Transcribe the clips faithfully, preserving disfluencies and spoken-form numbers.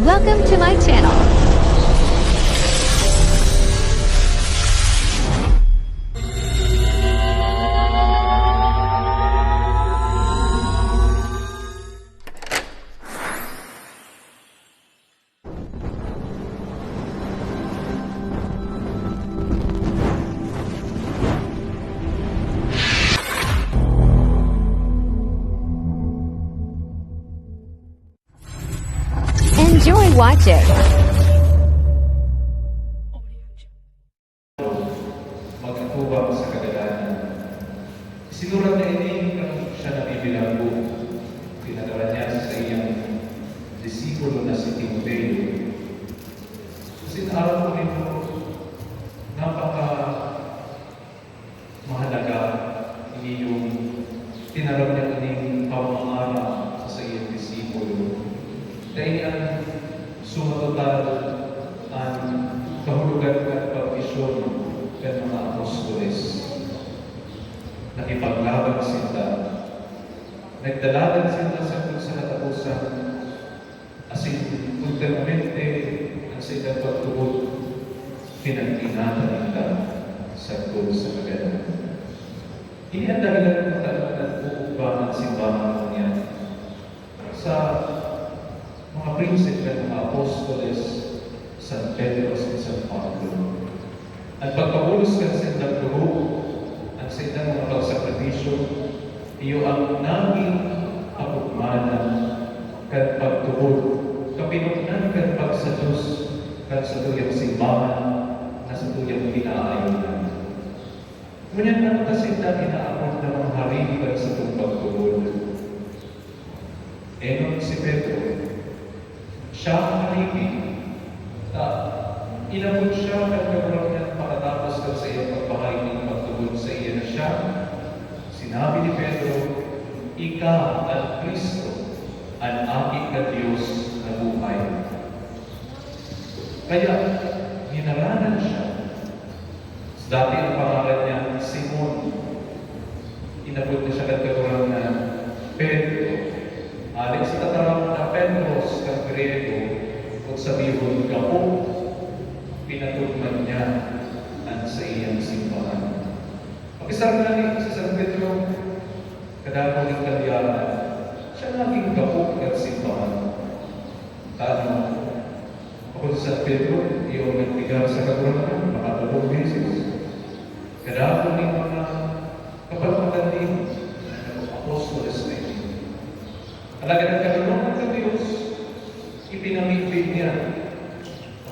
Welcome to my channel. Enjoy watching. Mag-atubang sa kagadanan. Sinurat niya ini kan siya nabibilanggo. Pinadara niya sa saiyang disipulo na si Timoteo. Asin aram ko nin napaka mahalaga ini yung tinaram niya ining pamamaara sa saiyang disipulo. Dai niya sumatotal an kahulogan kan pagmisyon kan mga apostoles. Nakipaglaban sinda. Nagdalagan sinda sagkod sa kataposan. Asin, ultimamente, an saindang pagtubod, pinag-ingatan ninda sagkod sa kagadanan. Ini an dahilan kun tano nagbubugbang an simbahan ngunyan sa mga prinsip kan mga apostoles, San Pedro asin San Pablo. An pagpabulos kan saindang dugo, an saindang mga pagsakripisyo, iyo an nagin pakugmanan kan pagtubod, kapinuknan kan pagsados kan satuyang simbahan na satuyang pinaayon. Ngunyan, ano ta sinda inaapod na mga hari kan satong pagtubod? Enon si Pedro, siya an naibi, ta inapod siya kan Kagurangnan pakatapos kan saiyang pagpahayag nin pagtubod saiya na siya. Sinabi ni Pedro, "Ika an Cristo, an Aki kan Dios na buhay." Kaya, ginaranan siya. Dati an pangaran niya, Simon. Inapod na siya kan Kagurangnan, Pedro. Hale sa tataram na Petros kan Griego, kun sabihon, gapo, pinatugmad niya an saiyang simbahan. Makisabi na ni si San Pedro, kadakul nin kalyaran, siya nagin gapo kan simbahan. Tano, Asin si San Pedro, iyo an nagnegar sa Kagurangnan, makatolong beses. Kadakul nin mga kapalapatan niya, mga apostoles na ini. Alagad an kalolongan kan Dios, ipinamibi niya.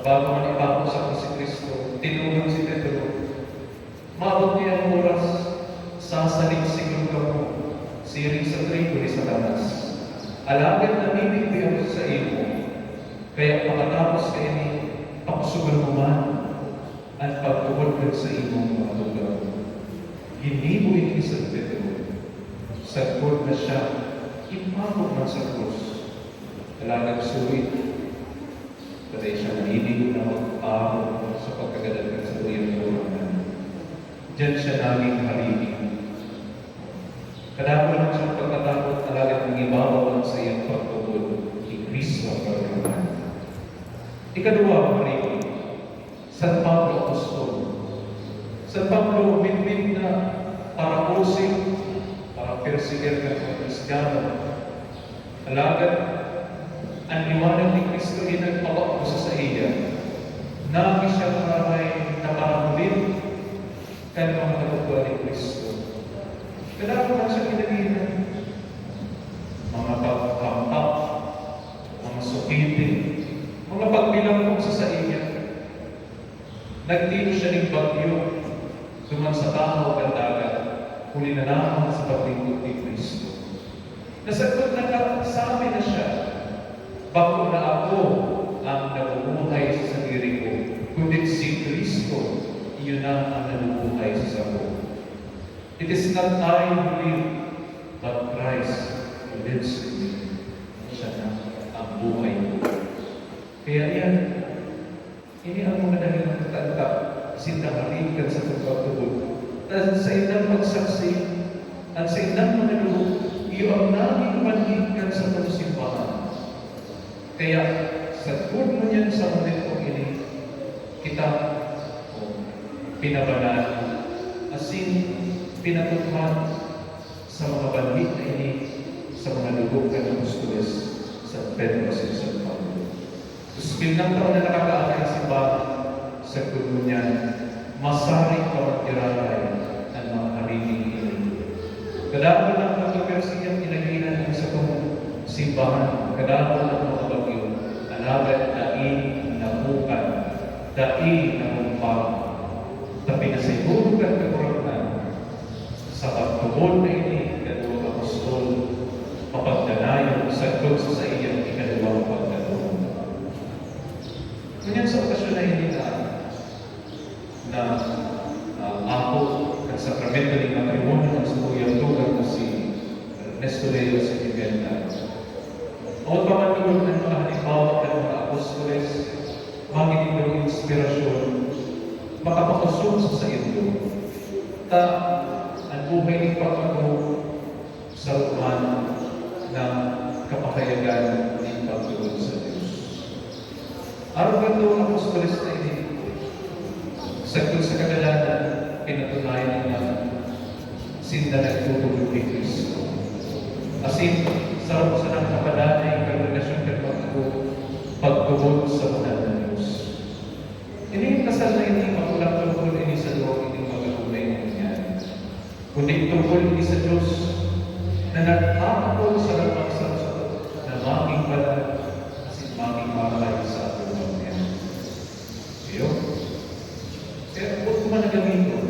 Bago man ipako sa krus si Cristo, tinugon si Pedro, Maabot niya an oras, sasalingsingon kamo siring sa trigo ni Satanas. Alagad namimibi ako saimo, kaya pakatapos kaini, pakosogon mo man an pagtubod kan saimong mga tugang. Ginibo ini ni San Pedro. Sagkod na siya, ipako man sa krus. Alagad sulit, Patay siya, naninig na mag-aro sa pagkagadan kan satuyang Kagurangnan. Diyan siya nagin hari. Kadakul man siyang pagkatakot, alagad nangibabaw an saiyang pagtubod ki Cristo an Kagurangnan. Ikaduwa, hari, San Pablo Apostol. San Pablo, midbid na paraosip, parapersegir kan mga Kristiyano. Alagad an liwanag ni Cristo ini nagpabako sa saiya. Nagin siya maray na parahulit kan mga katotoohan ni Cristo. Kadakul man siya kinagihan. Mga paghampak, mga sukitin, mga pagbilanggo sa saiya. Nagtilos siya nin bagyo duman sa tahaw kan dagat, huli na lamang sa paglingkod ni Cristo. Nasagkod na ka, sabi na siya, "Bako na ako an nabubuhay sa sadiri ko, kundi si Cristo, iyo na an nabubuhay sa sako. It is not I who live, but Christ who lives in me." Siya na ang buhay ko. Kaya iyan, Ini ang mga dahilan ta sinda harikan sa pagpagtubod. Ta saindang pagsaksi, an saindang mga dugo, iyo ang nagin panhid kan satong simbahan. Kaya, Sagkod ngunyan sa momento ini, kita, o, pinabanal, asin pinatukmad sa mga banhi na ini sa mga dugo kan apostoles, San Pedro asin San Pablo. Dos mil na taon na nakakaagi an simbahan, sagkod ngunyan, masarig pa man giraray an mga hariling ini. Kadakul na kontrobersiya an kinagihan kan satong simbahan, kadakul na mga bagyo, alagad dai napukan, dai narumpag. Ta pinasiguro kan Kagurangnan, sa pagtubod na ini kan duwang apostol, mapagdanayon sagkod sa saiyang ikaduwang pagdadon. Ngunyan sa okasyon na ini na, na, ah, ako, kan sakramento nin matrimonyo kan satuyang tugang na si Ernesto Leo asin Imelda. Hapot pa man lugod an mga halimbawa kan mga apostoles, magin nindong inspirasyon, makapakosog sa saindo. Ta, an buhay nin pagtubod, saro man na kapahayagan nin pagtubod sa Dios. Arog kan duwang apostoles na ini, sagkod sa kadalanan, pinatunayan na sinda nagtutubod ki Cristo. Asin, saro sanang kapadanay kan relasyon kan pagtubod, pagtubod sa banal na Dios. Ini kasal na ini, makulang tungkol ini sa duwang ini magagumay na ngunyan. Kundi tungkol ini sa Dios na nagtatapol sa lambang sa na magin banal asin magin maray sa atubang niya. Iyo. Kaya hapot ko man na gamiton,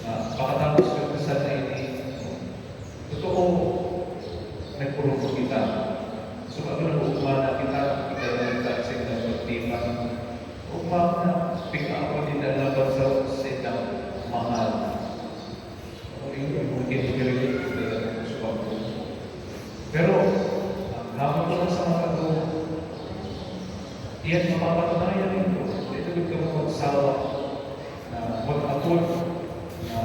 ah, pakatapos kan kasal na ini, totoo, nagpurupod kita. So, ano na, ugma na kita, kita na kita sa ilang pagtipan. Ugma na, pig-aapod kita laban sa, sa ilang mahal. O, yun, yung mga kinikilig, talaga, sa pagpupurupod. Pero, ang hamon ko lang sa mga tao, iyan mapapatunayan nito. Dito, dito mo magsawa na mag-apod na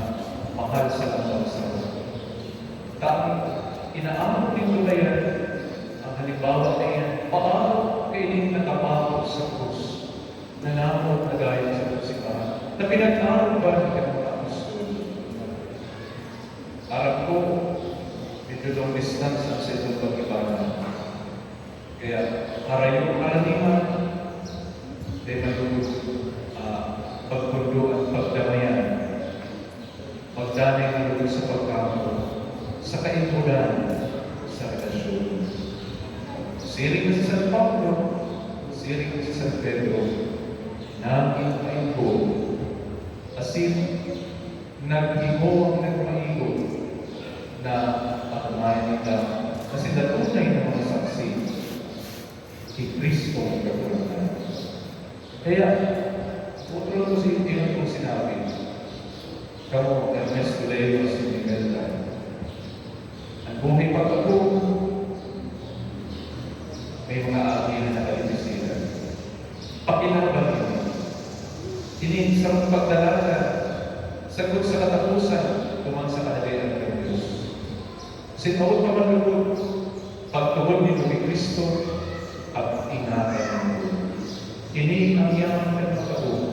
mahal sa lamang sa Dahil inaamon nindo na yan, ang halimbawa na yan, paano kaining nakapako sa krus, nanamot na gaya sa simbahan, na pinag-aroban kan mga apostol. Aram ko, medyo long distance ang sa inyong pag-ibanan. Kaya, harayo, karaniwan, dai man, ah, pagpundo an pagdamayan. Magdanay na lugod sa pagkamoot, sa kaimpodan, sa relasyon. Siring na si San Pablo, siring na si San Pedro, nagin maimbod, asin naghingoang nagmaimbod na patunayan ninda na sinda tunay na mga saksi ki Cristo an Kagurangnan. Kaya, otro ko si Tino kong sinabi, kamo, Ernesto Leo, si Imelda, an buhay pagtubod, may mga agi na nakalipisan. Pakilaban ini. Ini sarong pagdalagan, sagkod sa kataposan, duman sa Kaharian kan Dios. Sin hapot pa man lugod, pagtubod nindo ki Cristo, pag-ingatan nindo. Ini an yaman kan pagtubod,